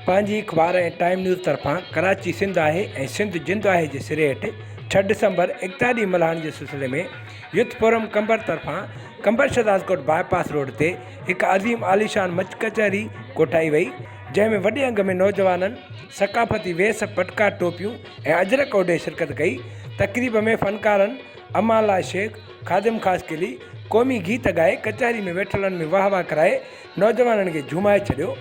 پنهنجي اخبار ۽ time news طرفان ڪراچي سنڌ آهي ۽ سنڌ جند آهي جي سري هيٺ ڇهه ڊسمبر ايڪتا ڏينهن ملهائڻ جي سلسلي ۾ يوٿ فورم قمبر طرفان قمبر شهدادڪوٽ باء پاس روڊ تي هڪ عظيم عاليشان مچ ڪچهري ڪوٺائي وئي جنهن ۾ وڏي انگ ۾ نوجوانن ثقافتي ويس پٽڪا ٽوپيون ۽ اجرڪ اوڍي شرڪت ڪئي تقريب ۾ فنڪارن امان الله شيخ خادم خاصخيلي قومي گيت ڳائي ڪچهري ۾ ويٺلن ۾ واهه واهه ڪرائي نوجوانن کي جهومائي ڇڏيو.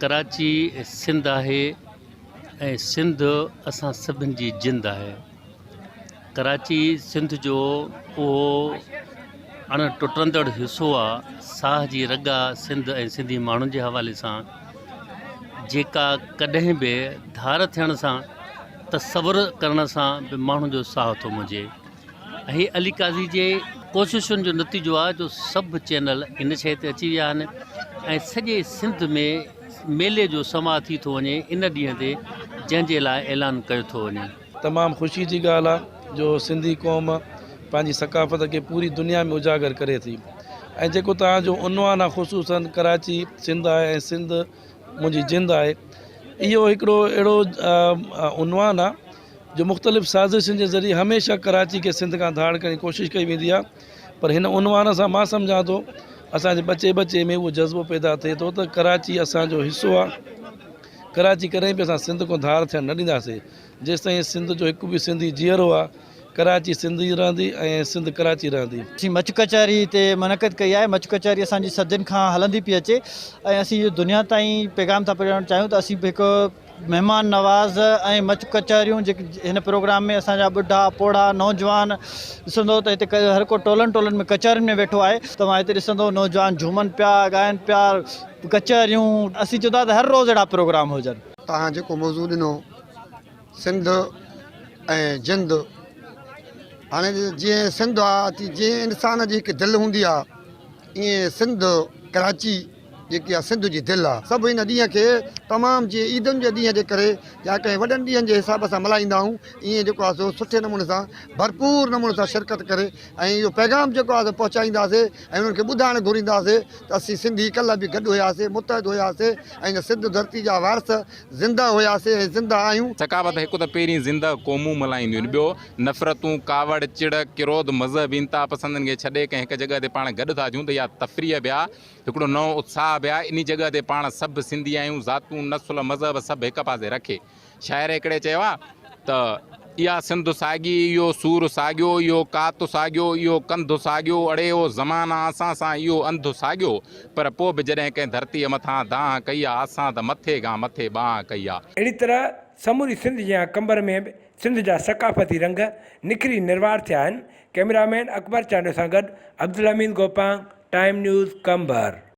ڪراچي سنڌ آهي ۽ سنڌ اسان سڀن جي جند آهي. ڪراچي سنڌ جو اهو اڻ ٽٽندڙ حصو آ ساهه جي رڳ آ سنڌ ۽ سنڌي ماڻهن جي حوالي سان جيڪا ڪڏهن به ڌار ٿيڻ سان تصور ڪرڻ سان به ماڻهن جو ساهه ٿو منجهي هي علي قاضي جي ڪوششن جو نتيجو آ جو سڀ چينل ان شيء تي اچي ويا آهن ۽ سڄي سنڌ ۾ ميلي جو سما ٿي ٿو وڃي ان ڏينهن تي جنهن جي لاء اعلان ڪيو ٿو وڃي. تمام خوشي جي ڳالهه آ جو سنڌي قوم پنهنجي ثقافت کي پوري دنيا ۾ اجاگر ڪري ٿي ۽ جيڪو توهان جو عنوان آ خصوصا ڪراچي سنڌ آهي ۽ سنڌ منهنجي جند آهي اهو هڪڙو اهڙو عنوان آ جو مختلف سازشن جي ذريعي هميشه ڪراچي کي سنڌ کان ڌار ڪرڻ جي ڪوشش ڪئي ويندي آ پر هن عنوان سان مان سمجهان ٿو اسان جي ٻچي ٻچي ۾ اهو جذبو پيدا ٿئي ٿو ته ڪراچي اسان جو حصو آ ڪراچي ڪڏهن به اسان سنڌ کان ڌار ٿيڻ نه ڏينداسين. جيستائين سنڌ جو هڪ به سنڌي جيئرو آ، ڪراچي سنڌ ئي رهندي ۽ سنڌ ڪراچي رهندي. اسين مچ ڪچهري هتي منعقد ڪئي آهي. مچ ڪچهري اسان جي صدين کان هلندي پئي اچي ۽ اسين اهو دنيا تائين پيغام ٿا پڄائڻ چاهيون ته اسين به هڪ مهمان نواز ۽ مچ ڪچهريون جيڪي هن پروگرام ۾ اسان جا ٻڍا پوڙها نوجوان ڏسندو ته هتي هر ڪو ٽولن ٽولن ۾ ڪچهرين ۾ ويٺو آهي توهان هتي ڏسندو نوجوان جهومن پيا ڳائن پيا ڪچهريون اسين چوندا ته هر روز اهڙا پروگرام هجن. توهان جيڪو موضوع ڏنو سنڌ ۽ جند هاڻي جيئن سنڌ آ جيئن انسان جي هڪ دل هوندي آ ائين سنڌ ڪراچي جيڪي آ سنڌ جي دل آ سڀ ان ڏينهن کي تمام جيئن عيدن جي ڏينهن جي ڪري يا ڪنهن وڏن ڏينهن جي حساب سان ملهائيندا آهيون ائين جيڪو آ سو سٺي نموني سان ڀرپور نموني سان شرڪت ڪري ۽ اهو پيغام جيڪو آ سو پهچائينداسي ۽ انهن کي ٻڌائڻ گهرينداسي ته اسين سنڌي ڪلهه به گڏ هياسي متحد هياسي ۽ هن سنڌ ڌرتي جا وارث زنده هياسي ۽ زنده آهيون. ثقافت هڪ ته پهرين زنده قومون ملهائينديون آهن، ٻيو نفرتون، ڪاوڙ، چڙ، ڪروڌ، مذهبي انتها پسندن کي ڇڏي ڪنهن هڪ جڳهه تي پاڻ گڏ ٿا ٿيون ته اها تفريح به آهي، هڪڙو نئون اتساهه به آهي، انهي جڳهه تي پاڻ سڀ سنڌي آهيون، ذاتون، نسل، مذهب سڀ هڪ پاسي رکي. شاعر هڪڙي چيو آهي ته اها سنڌ ساڳي، اهو سور ساڳيو، اهو ڪات ساڳيو، اهو ڪنڌ ساڳيو، اڙي او زمانا اسان سان اهو انڌ ساڳيو، پر پوء به جڏهن ڪنهن ڌرتيء مٿان دانهن ڪئي آ، اسان ته مٿي کان مٿي ٻانهن ڪئي آ. اهڙي طرح سموري سنڌ جيان قمبر ۾ به سنڌ جا ثقافتي رنگ نکري نروار ٿيا آهن. ڪئميرا مين اڪبر چانڊيو سان گڏ عبدالحميد گوپانگ، ٽائيم نيوز، قمبر.